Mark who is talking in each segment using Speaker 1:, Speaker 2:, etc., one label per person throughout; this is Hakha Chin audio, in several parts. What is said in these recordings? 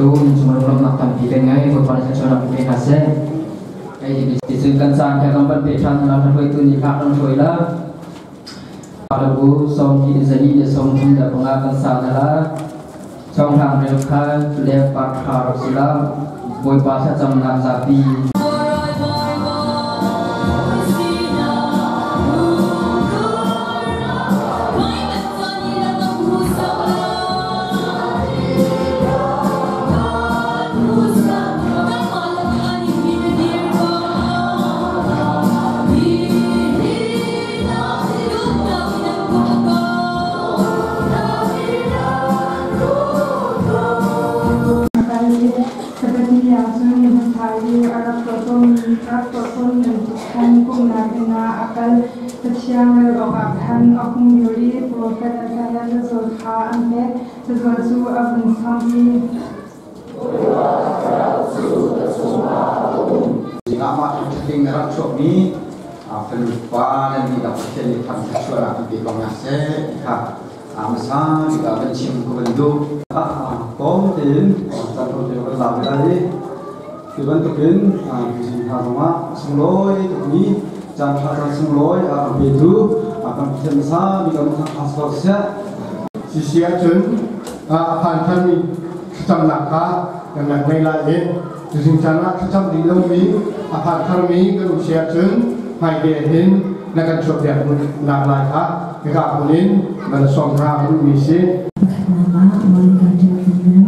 Speaker 1: tu nan cung lawmhnak tampi kan ngei. Bawipa nih thluachuahnak in pe hna seh. Ticun kan caan he kan van pe ṭhan hna la hruaitu nih hla kan hruai la. Palabu sawmhnih zali le 35 kan sa hna la. Conghlang rel kha le par ṭha rak si la. Bawipa thlacamnak zapi.
Speaker 2: Pathian rel awkah khan a hung dir i profet Isaiah cazual kha an pek. Cazual cu a vun samh i
Speaker 3: Zingah mah thing a rak chuakmi fanupa nan dihlak Pathian nih tham thluachuahnak in pe ko hna seh ti kha hmasa bik ah van chim ka van duh.
Speaker 4: Tlawm tein caan tlawm te kan la ve lai i hi bantukin tuzing hna zongah a sunglawi tukmi caan ṭha caan sunglawi a kan petu kan Pathian hmasa bik ah thangṭhat ko siseh.
Speaker 5: Sisi ahcun a phan thanmi thlacamnak kha kan rak ngei lai i tuzing caan ah thlacam dih lomi a phan tharmi kan um si ahcun hmaite hin na kan chuahpiak nak lai kha hika hmun in van sawm hna ka duhmi si.
Speaker 6: Pakhatnak ah Monica Jeffrey.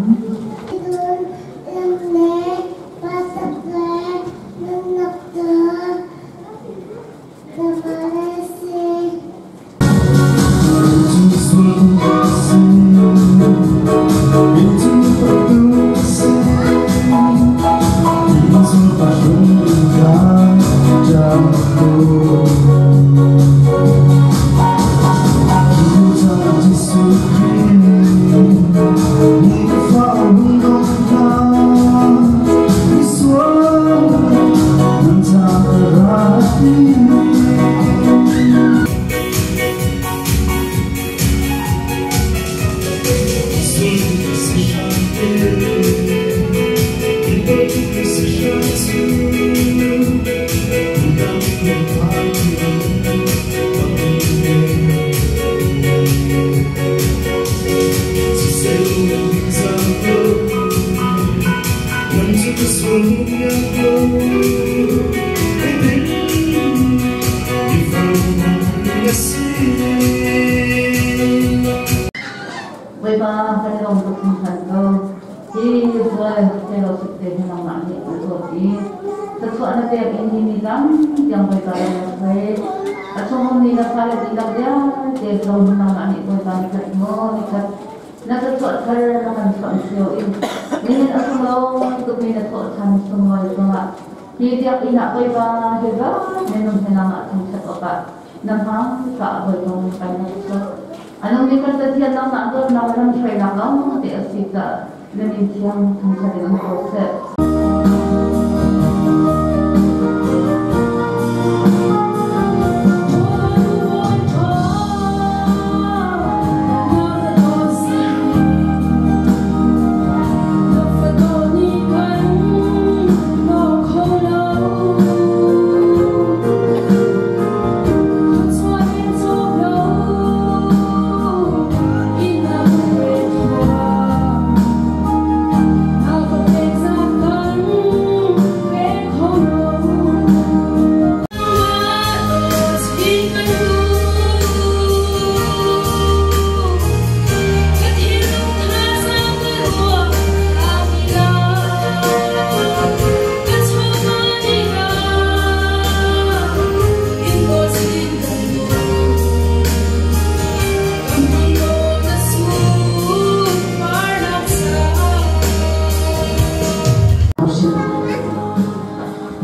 Speaker 7: Bawipa kan i lawm tuk hringhran ko. Hi bual fellowship te hi nangmah nih na dawt i thluachuah na pek in hi ni tam tiang Bawipa lam na hruai. A chungum ni na fale dihlak vialte zong nangmah nih Bawipa nikhat maw nikhat na thluachuah thar na kan chuah cio i nihin a sunglawi tukmi na thawhṭhan sunglawi zongah hi biakinn ah Bawipa hi van minung he nangmah thangṭhat awkah na hmang caah Bawipa kan rak chuak. A nungmi kan Pathian nangmah dawtnak le lamhruainak lawng te a si caah na min thiang thangṭhat in um ko seh.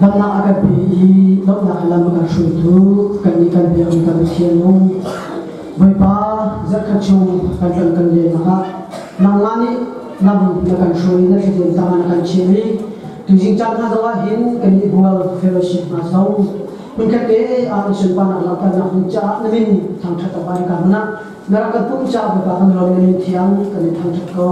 Speaker 8: Damnak a kan pe i lawmhnak lam a kan hruaitu kan nih kan biakmi kan Pathian nung Bawipa zarhkhat chung kan kan kan lennak ah nangmah nih lam na kan hruai na thladem tangah na kan chim i tuzing caan hna zongah hin kan i bual fellowship hna zong hmunkhat te ah na sunparnak langhternak ding caah na min thangṭhat awk ah ka hmun ah na rak kan pum caah Bawipa kan lawm na min thiang kan in thangṭhat ko.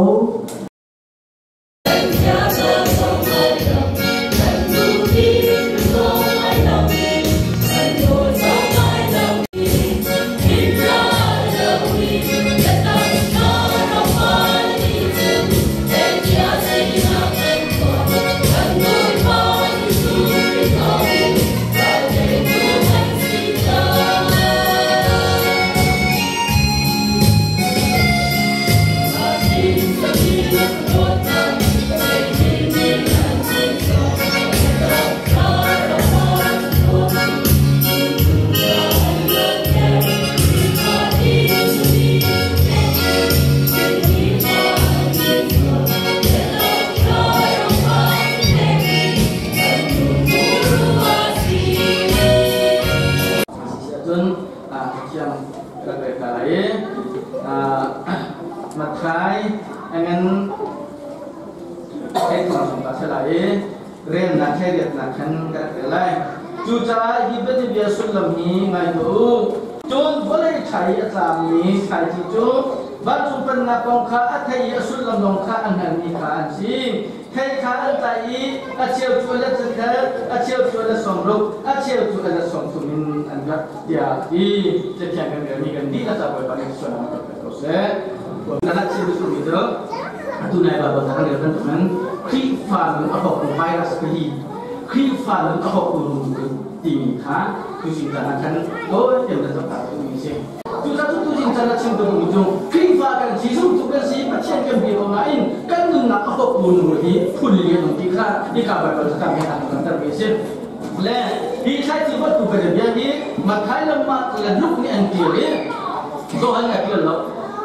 Speaker 1: Thei chung ka se lai i relnak thleriatnak khan ka rak rel lai. Cucaah hi bianabia sullam hi ngai tuah u. Cun vawlei ṭha i a tlami thlaici cu vancung pennak kong kha a thei i a sullam zong kha a hngalmi kha an si. Thei kha an tlai i a cheu cu a let zakhat, a cheu cu a let 60, a cheu cu a let 30 in an rat tiah a ti. Cathiang kan relmi kan dihlak ah Bawipa nih sualnak kan pek ko seh. Na chim duhmi cu atu nai Baibal kan rel bantukin Khrihfa nun a hawktu virus pali Khrihfa nun a hawktu rungrul timi kha tuzing caan ah khan tawi tein kan zoh ta duhmi a si. Cucaah cu tuzing caan ah chim ka duhmi cu Khrihfa kan si, zumtu kan si, Pathian kan bia ko nain kan nunnak a hawktu rungrul hi phun li an um ti kha hika Baibal cakam he aan langhtermi a si. Le hi thlaici votu bia hi Matthai le Mark le Luke nih an ṭial i Johan nih a ṭial lo.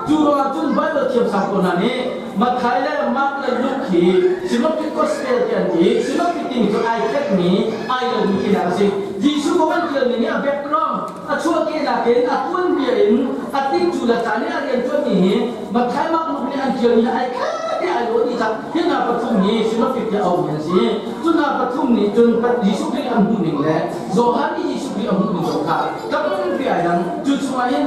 Speaker 1: Cu ruangah cun Baibal thiamsang pawl hna nih Matthai le Mark le Luke hi Synoptic Gospel ti an ti. Synoptic timi cu ai khatmi, ai lomi tinak a si. Jesuh kong an ṭialmi nih a background, a chuahkehnak in, a tuanbia in, a tikcu le caan i a rianṭuanmi hi Matthai, Mark, Luke nih an ṭialmi hi ai khat i ai lo dih cang. Hi hna pathum hi Synoptic tiah auhmi an si. Cu hna pathum nih cun Jesuh Khrih an hmuhning le Johan nih Jesuh Khrih a hmuhning zong kha tampi ai dang. Cu chungah hin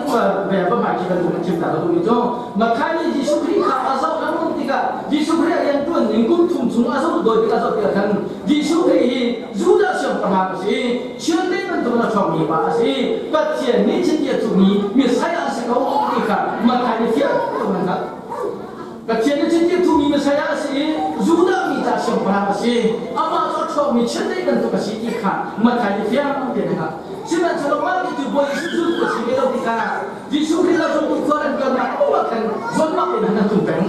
Speaker 1: ve pamai khi bantuk in chim ta ka duhmi cu Matthai nih Jesuh Khrih kha a zoh lengmang tikah Jesuh Khrih a rianṭuan ning kum thum chung a zoh dawi tikah zoh tikah khan Jesuh Khrih hi Judah siangpahrang a si, chiandeih bantukin a ṭhawngmi pa a si, Pathian nih chiti a thuhmi Messiah a si ko ti kha Matthai nih fiang tein a hngalh. Pathian nih chiti a thuhmi Messiah a si i Judah mi ca siangpahrang a si. Amah cu a ṭhawngmi chiandeih bantuk a si ti kha Matthai nih fiang tein a hngalh. Sihmanhsehlaw mah ti cu Bawi Jesuh zultu a si ve lo tikah Jesuh Khrih le zultu khual an kalnak paoh ah khan zawnnak in an tlung peng.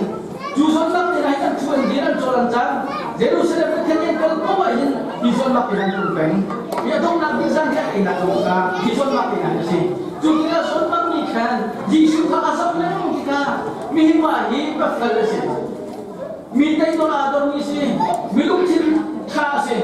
Speaker 1: Cu zawnnak in ah hin an thu an dir an cawl an cang. Jerusalem Pathian an kal paoh ah hin hi zawnnak in an tlung peng. Hi a donghnak bik zan hi a einak zong kha hi zawnnak in an si. Cu tikah zawnnak nih khan Jesuh kha a zoh lengmang tikah mihi pa hi pafel a si. Mi teidor aa dormi si. Mi lungthin ṭha a si.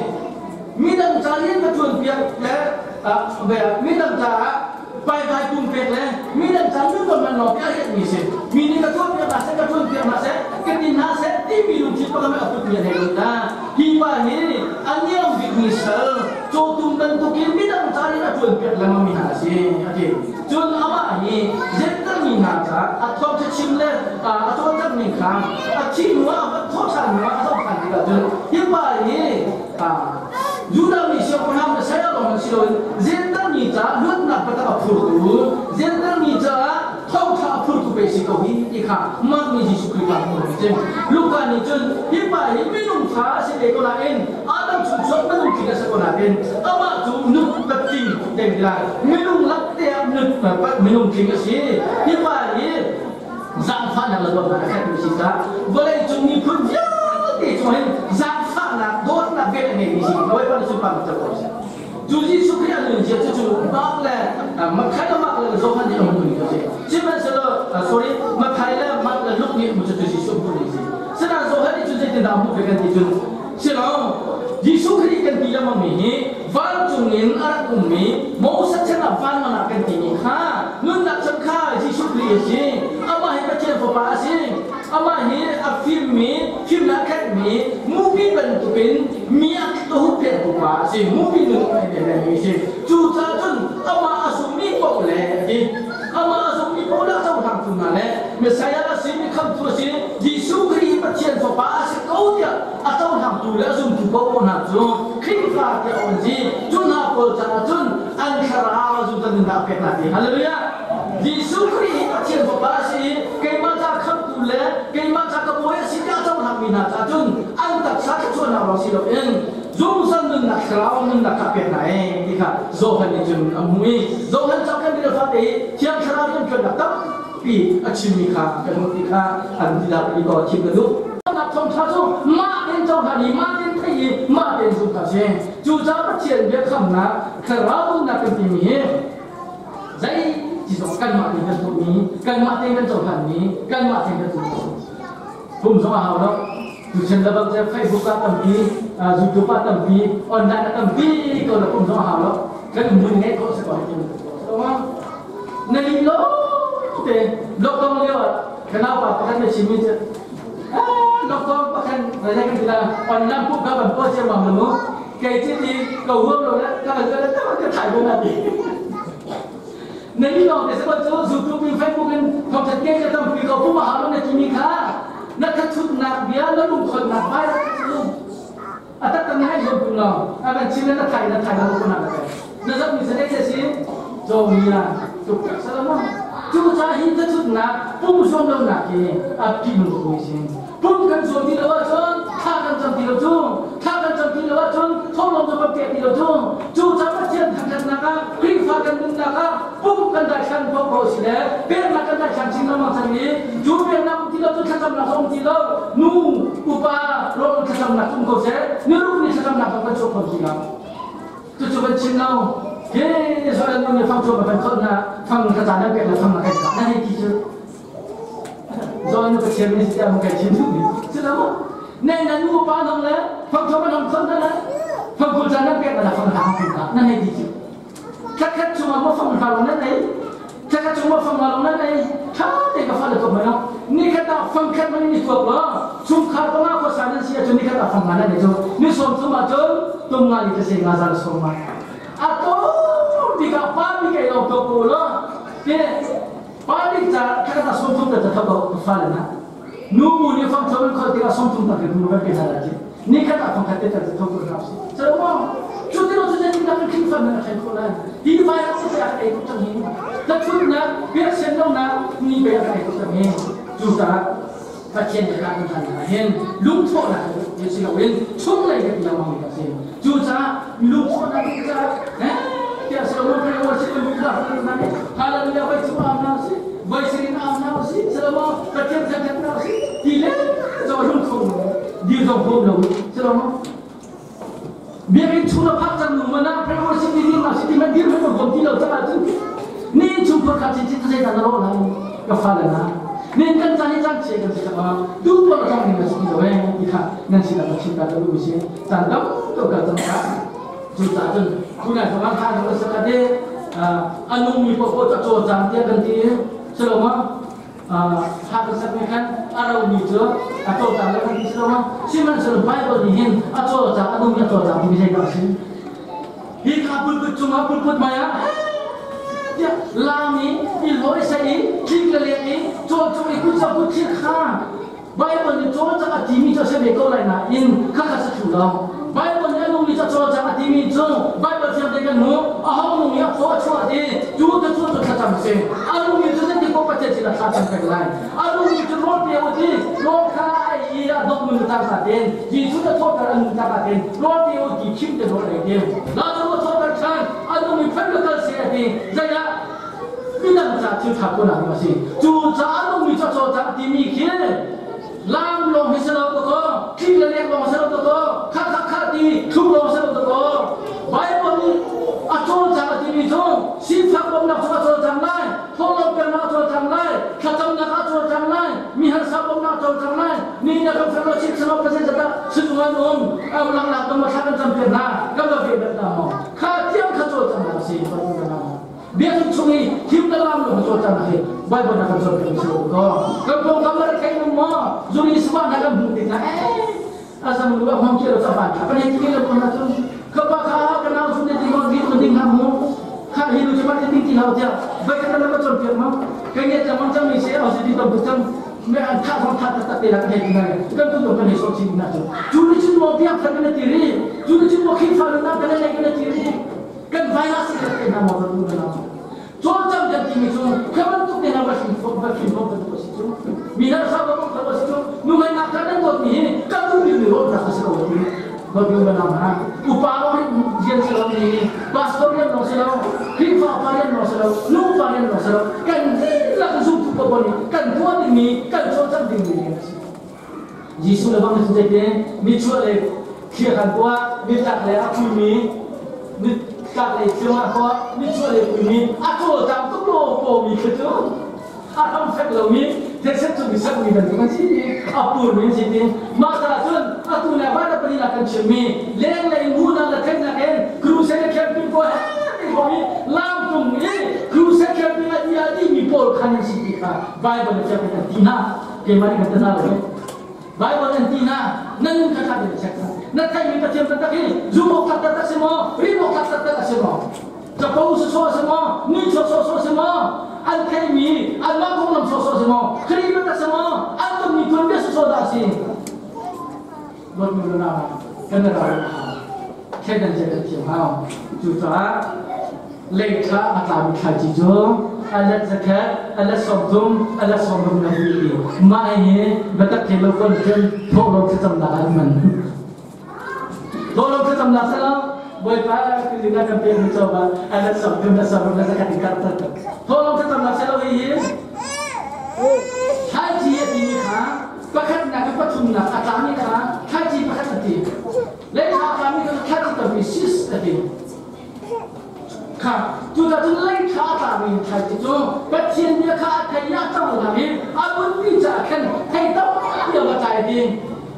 Speaker 1: Midang ca rian ka ṭuanpiak le midang caah paivai pumpek le midang ca nun man lawng te a rianhmi si. Mi nih ka tuahpiak hna seh, ka ṭuanpiak hna seh, ka tin hna seh timi lungthin pakhat a putmi an hei lut hna. Hi pa hi a niam bikmi sal, cawtum bantukin midang ca rian a ṭuanpiak lengmangmi hna a si, a ti. Cun amah hi Jentail mi hna caah a thawngṭha chim le a cawlcangh ning kha a thih hnuah a van thawh ṭhan hnuah a zoh ṭhan tikah cun hi pa hi Judah mi siangpahrang Messiah lawng in si loin Jentail mi caah luatnak biatak a phurtu, Jentail mi caah thawngṭha a phurtu pei si ko hi ti kha mah nih Jesuh Khrih kha hmuh a si. Luka nih cun hi pa hi minung ṭha a si te ko nain Adam chung chuak minung tling a si ko nain amah cu nun patling deng lai minung lak te ah nun minung tling a si. Hi pa hi zaangfahnak le dawtnak a khatmi si caah vawleicung miphun vialte cung hin zaangfahnak dawtnak vel a ngeimi si Bawipa nih sunparnak co ko seh. Cu Jesuh Khrih a nun zia cu cu Mark le Matthai le Mark le Johan nih a hmuh ning a si. Sihmanhsehlaw sorry Matthai le Mark le Luke nih cu Jesuh hmuh ning a si. Sinain Johan nih cun zeitindah a hmuh ve kan ti cun silo Jesuh Khrih kan ti lengmangmi hi vancung in a rak ummi Moses chan ah van ah kan timi kha nunnak chan kha Jesuh Khrih a si. Amah hi Pathian Fapa a si. Amah hi a fimmi, fimnak a khatmi, mupi bantukin mi a hupphengtu pa a si. Mupi nun a mi a si. Cucaah cun amah a zummi paoh le a ti. Amah a zummi paoh le a cohlangtu hna le Messiah a si, mi khamhtu a si, Jesuh Khrih hi Pathian Fapa a si ko tiah a cohlangtu le a zumtu paoh hna cu Khrihfa tiah an si. Cu hna pawl caah cun an thlarau zumtu nunnak pek hna ti. Hallelujah! Jesuh Khrih hi Pathian Fapa a si i keimah ca khamhtu le keimah ca ka bawi a si tiah a cohlangmi hna caah cun an taksa thluachuahnak lawng si loin zungzal nunnak thlarau nunnak kha pek hna ee ti kha Johan nih cun a hmuh i Johan cauk kan rel fate i Thiang Thlarau rianṭuannak tampi a chimmi kha kan hmuh ti kha an ti dah i ko chim ka duh. Nak thawngṭha cu mah tein cohlan i mah tein theih i mah tein zumh kha a si. Cucaah Pathian biakamnak thlarau nunnak kan timi hi zei ti zong kanmah tein kan tuahmi, kanmah tein kan cohlanmi, kanmah tein kan tuahmi Pum zong a hau lo. Tuchan le bang cu Facebook ah tampi, YouTube ah tampi, online ah tampi ko na pum zong a hau lo. Kan mun ngeih khawh si ko hi Na lim lo te lockdown lio ah ka naupa pakhat na chimmi cu Doktor pakhan vai kan ti la online pu ka ban po che mam lu kei chi ti ko huam lo la ka ban ka ta ka thai bo na ti na ni long te se chu YouTube in Facebook in thong chat ke ka tam pi ko pu ma ha lo na ti mi kha na kha chut nak bia na lung khon nak bai chu atak tam hai zon pu lo a ban chin na thai na thai na ko na ka na zap mi se le si zo mi la tu salama chu cha hin ta chut na pum som lo na ki a pi nu ko sin pum kan som ti lo chon tha kan cham ti lo chu tha kan cham ti lo chon thong long cho pe ti lo chu chu cha pa chen than than na ka kri fa kan dun na ka pum kan da chan po ko si le pe na kan da chan chin lo ma chan ni chu pe na ti lo chu tha cham na som ti lo nu upa ro tha cham na tum ko se ni ru ni tha cham na ka chu ko si na chu chu ban chin lo he so an ni phang chu ba kan khon na phang ka cha na pe na phang na kai na ni ti chu do nu ka chen ni sia mo kai chin chu ni chu la mo ne na nu pa nong le phang chu ba nong khon na le phang ku cha na pe na phang ha ku na na ni ti chu khat khat chu ma mo phang ha lo na nei khat khat chu ma phang ha lo na nei tha te ka fa le ko ma no ni khat ta phang khat ma ni tuak lo chung kha to ma ko sa na sia chu ni khat ta phang ha na ni chu ni som chu ma chu tum nga li te se nga za so ma a to bi ka pa bi kai lo to ko lo te pa bi cha khat ta som thum ta ta ko fa le na nu mu ni phang chon khol te ka som thum ta ke nu ba ke na la ji ni khat ta phang khat te ta tho ko ra si cha mo chu te lo chu te ni na ka khin fa na khain ko la hi vai a se a kai ko chang hi ta chu na pe sen no na ni pe a kai ko chang hi chu ta Pathian le kan than na hen lung tho na ye si lo in chung lei ka ti ma mi ka si chu cha lung tho na tu cha eh tia se lo pe wa si lu ka na ni hallelujah vai chu am na si vai sirin am na si se lo Pathian than than na si ti le zo lung tho di zo khom lo se lo biakinn chung na phak cang nu mana prayer worship ni dir ma si ti ma dir ma kom ti lo cha chu ni chung phak kha chi chi ta na ro la ka fa la na ni kan cha ni chan che kan si ka du pa la chang ni na si lo eh ti kha nan si la chin ta lu si chan dam to ka chang ka chu ta chun ku na so ma kha no sa ka de anung mi po po cha cho chang tia kan ti se lo ma ha ka sak me khan arau mi chu a to chang la kan ti se lo ma siman se Bible ni hin a cho chang anung mi a cho chang ti mi sai ka si hi kha pul put chung a pul put maya tia lami i loi sai i thik le le i cho chung i ku cha ku thik kha Bible ni cho chang a ti mi cho se be ko lai na in kha kha sa thu lo Bible ni anung mi cho cho chang a ti mi chu Bible siam te kan mu a hong nung ya pho chu a ti chu ta chu chu tha cham se anung mi chu te ko pa che chi la tha cham pe lai anung mi chu ro pe o ti ro kha ai i a dok mun ta sa ten ji chu ta tho ta anung ta ka ten ro pe o ti chim te ro le te la chu tho ta chan anung mi phan ka se a ti zaya mi dang cha chu tha ko na ma si chu cha anung mi cho cho cha ti mi khi lam long hi se lo ko thik le lek long se lo ko kha kha kha ti thuk long se lo ko Bible ni a cho cha ti mi chu si phak bom nak chu cho chang lai thong long pe na cho chang lai tha cham na ka cho chang lai mi har sa bom na cho chang lai ni na kam fellowship se lo pa se ta su ngan om am lang nak ma tha kan cham pe na kam la ve na mo kha tiang kha cho chang na si pa na biak chung chung i thim na lam lo cho chang na he Bible na kan cho pe si ko kam pong kam la kai mo mo zuri sma na kam bu ti na eh asam lu hong ki ro sa ba ka ni ti lo ko na chu ka pa kha ka na su ne ti ko gi ko ding ha mo kha hi lu chi ma ti ti hao tia ba ka na ma chon pe ma ka nge cha mang chang mi se au si ti to bu chang me an tha thong tha ta te la ka he ti na kan tu to kan he so chi na chu chu ni chu mo piak tha ka na ti ri chu ni chu mo khi fa na ka na ka na ti ri kan virus ka te na mo ka tu na cho chang kan ti mi chu khaban tu te na ba sin fo ba sin fo ka tu si chu mi na sa ba ko ka si chu nu mai na ka na to ni ka tu ni ro na ka se ro ti ba bi ma na ma upa ro ni jian se lo ni pastor rian lo se lo kri fa pa rian lo se lo nu pa rian lo se lo kan la ka zu tu ko bo ni kan tu ni mi kan cho chang ding ni Jesu le bang ni te mi chu le khia kan tua mi tak le a pui mi mi tak le chiang a ko mi chu le pui mi a cho chang tu lo ko mi khe chu a tham fek lo mi te set chu mi sak mi dan kan si a pur mi si ti ma ta chun a tu na ba da pani la kan chim mi leng le mu na la then na en crusade camping ko he ko mi lam tung ni crusade camping a dia di mi pol khan si ti kha Bible cha pe ti na ke mari kan ta na lo Bible an ti na nan nun kha tha tein check na theimi Pathian taktak hi zum awk tlak taktak si maw rin awk tlak taktak a si maw capo sawsawh si maw ni chuak sawsawh si maw an theimi anmah konglam sawsawh si maw Khrih taktak si maw an tonmi tuanbia sawsawh dah si dawtmi unau kan ral thleidan zia kan thiam hau cucaah leitha a tlami thlaici cu a let zakhat a let 30 a let 60 na vui ti mah hi biatak thei lo kon cun thawhlawm thlacamnak ah an hman thawhlawm thlacamnak selo Bawipa kuzing ah kan pek mi coba a let 30 a 60 na zakhat in kar tat thawhlawm thlacamnak selo hi hi thlaici a timi kha pakhatnak ka pathumnak a tlami kha thlaici pakhat a ti leitha a tlami kha thlaici tampi sis a ti Kha cucaah cun leitha a tlami thlaici cu Pathian bia kha a thei i a cohlang i a bunmi caah khan thei tampi a va tlai ding.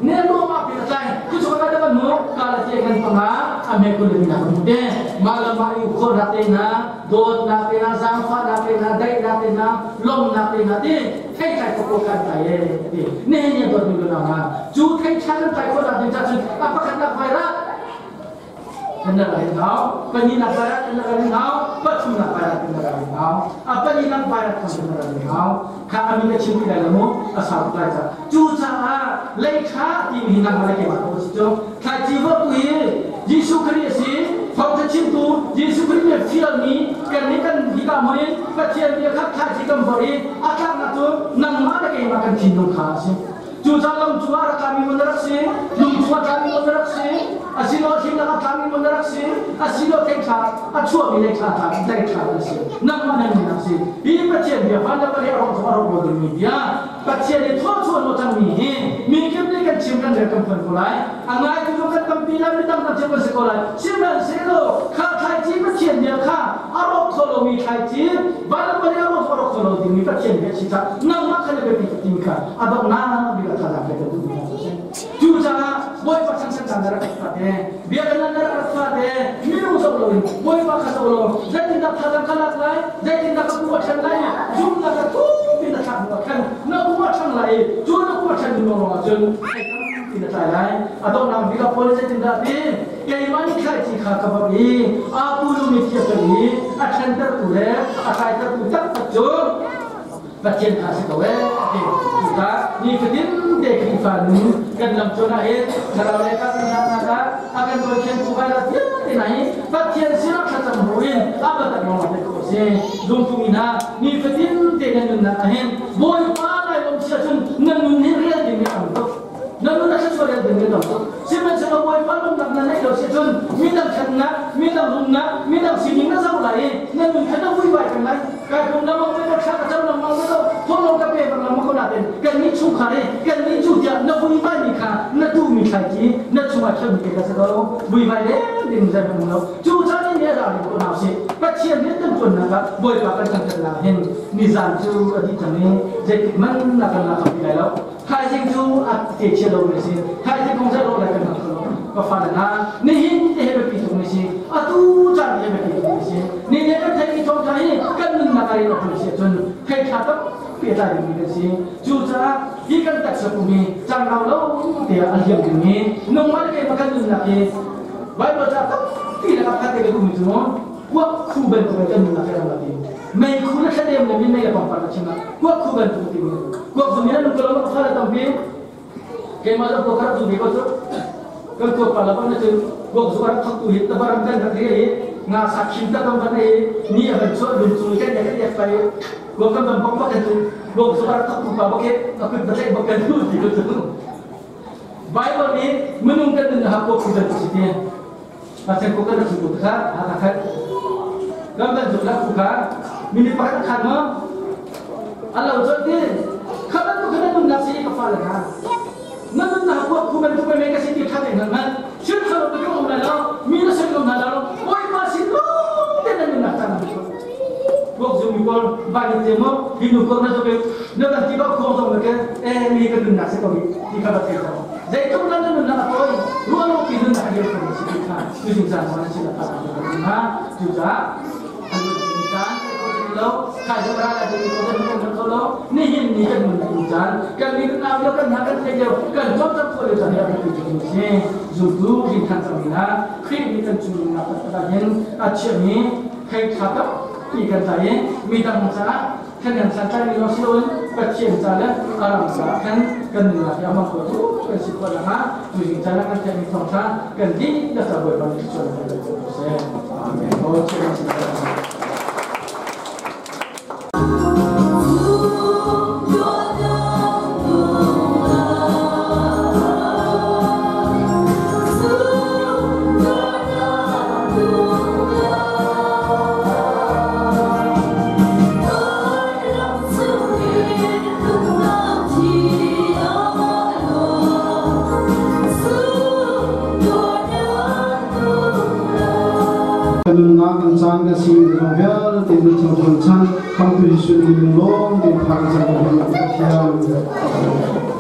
Speaker 1: Nelnuam ah pin a tlai. Cucu ka kan hmu Galatia kan panga a me kul in na hmu te. Mah le mah i khawhnak te hna, dawtnak te hna, zaangfahnak te hna, daihnak te hna, lawmhnak te hna ti thei tlai ko kan tlai e ti. Nihin ni dawtmi lunau hna, cu thei ṭha kan tlai khawhnak ding cah cun a pakhatnak vai rak kan rak in hau pahnihnak barat kan rak in hau pathumnak barat kan rak in hau a pahnihnak barat kan rak in hau kha a min ka chim ti lai lo mu a sau tuk lai ca cu caah lei ṭha timi hi nangmah le keimah ko si cu thlaici vortu hi Jesuh Khrih a si thawngṭha chimtu Jesuh Khrih nih fialmi kan nih kan hika hmun in Pathian bia kha thlaici kan vorh i a tlaknak cu nangmah le keimah kan thinlung kha a si. Cucaah lam cungah rak tlami mun na rak si, lung cungah tlami mun na rak si, asilo thingnak a tlami mun na rak si, asilo thei ṭha a chuahmi lei ṭha ṭha lei ṭha na si. Nangmah nan nunnak si. Hi Pathian bia van le vawlei a rawk zong a rawk lo dingmi bia, Pathian i thawchuah lo cangmi hi mi kip nih kan chim kan rel kan phuan ko lai. A ngaitu zong kan tampi lai, mi tam tam cio kan si ko lai. Sihmanhsehlaw kha thlaici Pathian bia kha a rawk kho lomi thlaici, van le vawlei a rawk a rawk kho lo dingmi Pathian bia si caah nangmah kha na biapi tuk timi kha a donghnak bik ah thazaang pek kan duhmi hna cu a si. Cucaah Bawipa changchan caan na rak rak fate, biakinn na rak rak fate, minung zoh loin Bawipa kha zoh law zeitindah thazaang ka lak lai, zeitindah ka pum a ṭhan lai, zumhnak ka thuk in a thlak hnu ah khan na pum a ṭhang lai i cu na pum a ṭhan ding lawnglawng ahcun thei tampi na tlai lai. A donghnak bik ah Paul nih zeitindah a ti? Keimah nih thlaici kha ka bawmh i aa pu lumi thiam i a ṭhentertu le a tlaitertu taktak cu Pathian kha si ko ee ti. Cucaah nifatin te Khrihfa nun kan lam cuan ah hin thlarau le kan hna ah a kan dawikhentu vai vialte hna hi Pathian sinah thlacam bu in a batak lawng te ko si. Lungtumi hna nifatin te nan nunnak ah hin Bawipa lai lawm sia cun nan nun hi rial ding mi tam tuk. Na nun a thluachuah rial ding mi tam tuk. Sihmanhsehlaw Bawipa lawmnak na neih lo si cun midang ṭhatnak, midang rumnak, midang sining na zoh lai i na nun kha na vuivai peng lai. Kai kum na mong ka thla ka cam lengmang na lo thawhlawm ka pe bang lengmang ko nain kan nih chungkhar i kan nih cu tiah na vuivai mi kha na tu mi thlaici na chungah ṭheu mi ka si ko vuivai leng ding zei hmanh lo cu caan in ne ral ko hna usih Pathian rian kan ṭuannak ah Bawipa kan thangṭhatnak hin nizan cu a dih cang i zeitik hmanh na kan la kho ti lai lo thaizing cu a te chia lo mi a si thaizing kong zei lo lai kan hal kho lo ka fale hna nihin te he biapi tuk mi si atu caan he biapi tuk mi si ni ne kan theih mi thawngṭha hi kan nunnak ah in a ṭul si ahcun thei ṭha tampi a tlai dingmi kan si cucaah hi kan taksa pum hi caan rau lo te ah a liam dingmi nangmah le keimah kan nunnak hi Bible ca tampi le khat te kan um cu kuak khu bantuk in kan nunnak hi ram ti mei khu le thladem le min mei le pangpar ka chim ah kuak khu bantuk ti kuak zung in an ko lo fa le tampi keimah zong kuak rak zu ve ko cu kan kuak pa la bang na cun kuak zu rak thok tu hi tabaram kan rak ri i nga sa khim ta bang ban ei ni a ban chuah lum chung kan kan ek pai kuak kan ban bok bak kan tu kuak zu rak thok tu pa bok he a kut ba tlai bok kan tu ti ko cu Bible nih minung kan nun ha kuak khu bantuk si ti Pasal ko kan su ko kha ha kha khat kan ban zuk la ku kha minute pakhat khan ma alo chot ti kha ban tu kha nun nak si ka fa la kha na nun na ko khu ban tu pe ka si ti tha te nan man shin kha lo ko um la lo mi na sen lo na lo oi pa sin lo te nan nun nak chan Wok zu mi kol ba ni te mo hi nu ko na zo ke na ban ti ba ko zo na ke e mi ka nun nak se ko ti kha ba the ko zeitluk nan nunnak a tawi ruahlo pi nunnak a dir khomi si ti kha tuzing caan zong nan sin a phak ko hna cucaah an nun caan lo. Khai zong ra lai ti ko kan kan kho lo. Nihin ni kan mun tu caan kan ni kan au kan ha kan thei lio kan chom chom ko le caan ya kan ti si zumtu rin than cang ni na Khrih ni kan chung na tak tak hin a chia mi thei tha tak ti kan tlai mi dang caah kan kan san tlai mi lo si loin Pathian ca le aram ca khan kan nunnak hi amang ko tu kan si ko la tu jing caan kan theih mi thawng tha kan di la sa boi ban chuan kan ko se. Amen. O che.
Speaker 4: Kanunnak kan caan kan si zong vialte na chung chan khamtu Jesuh ni lung lawng te phak cang ko Pathian.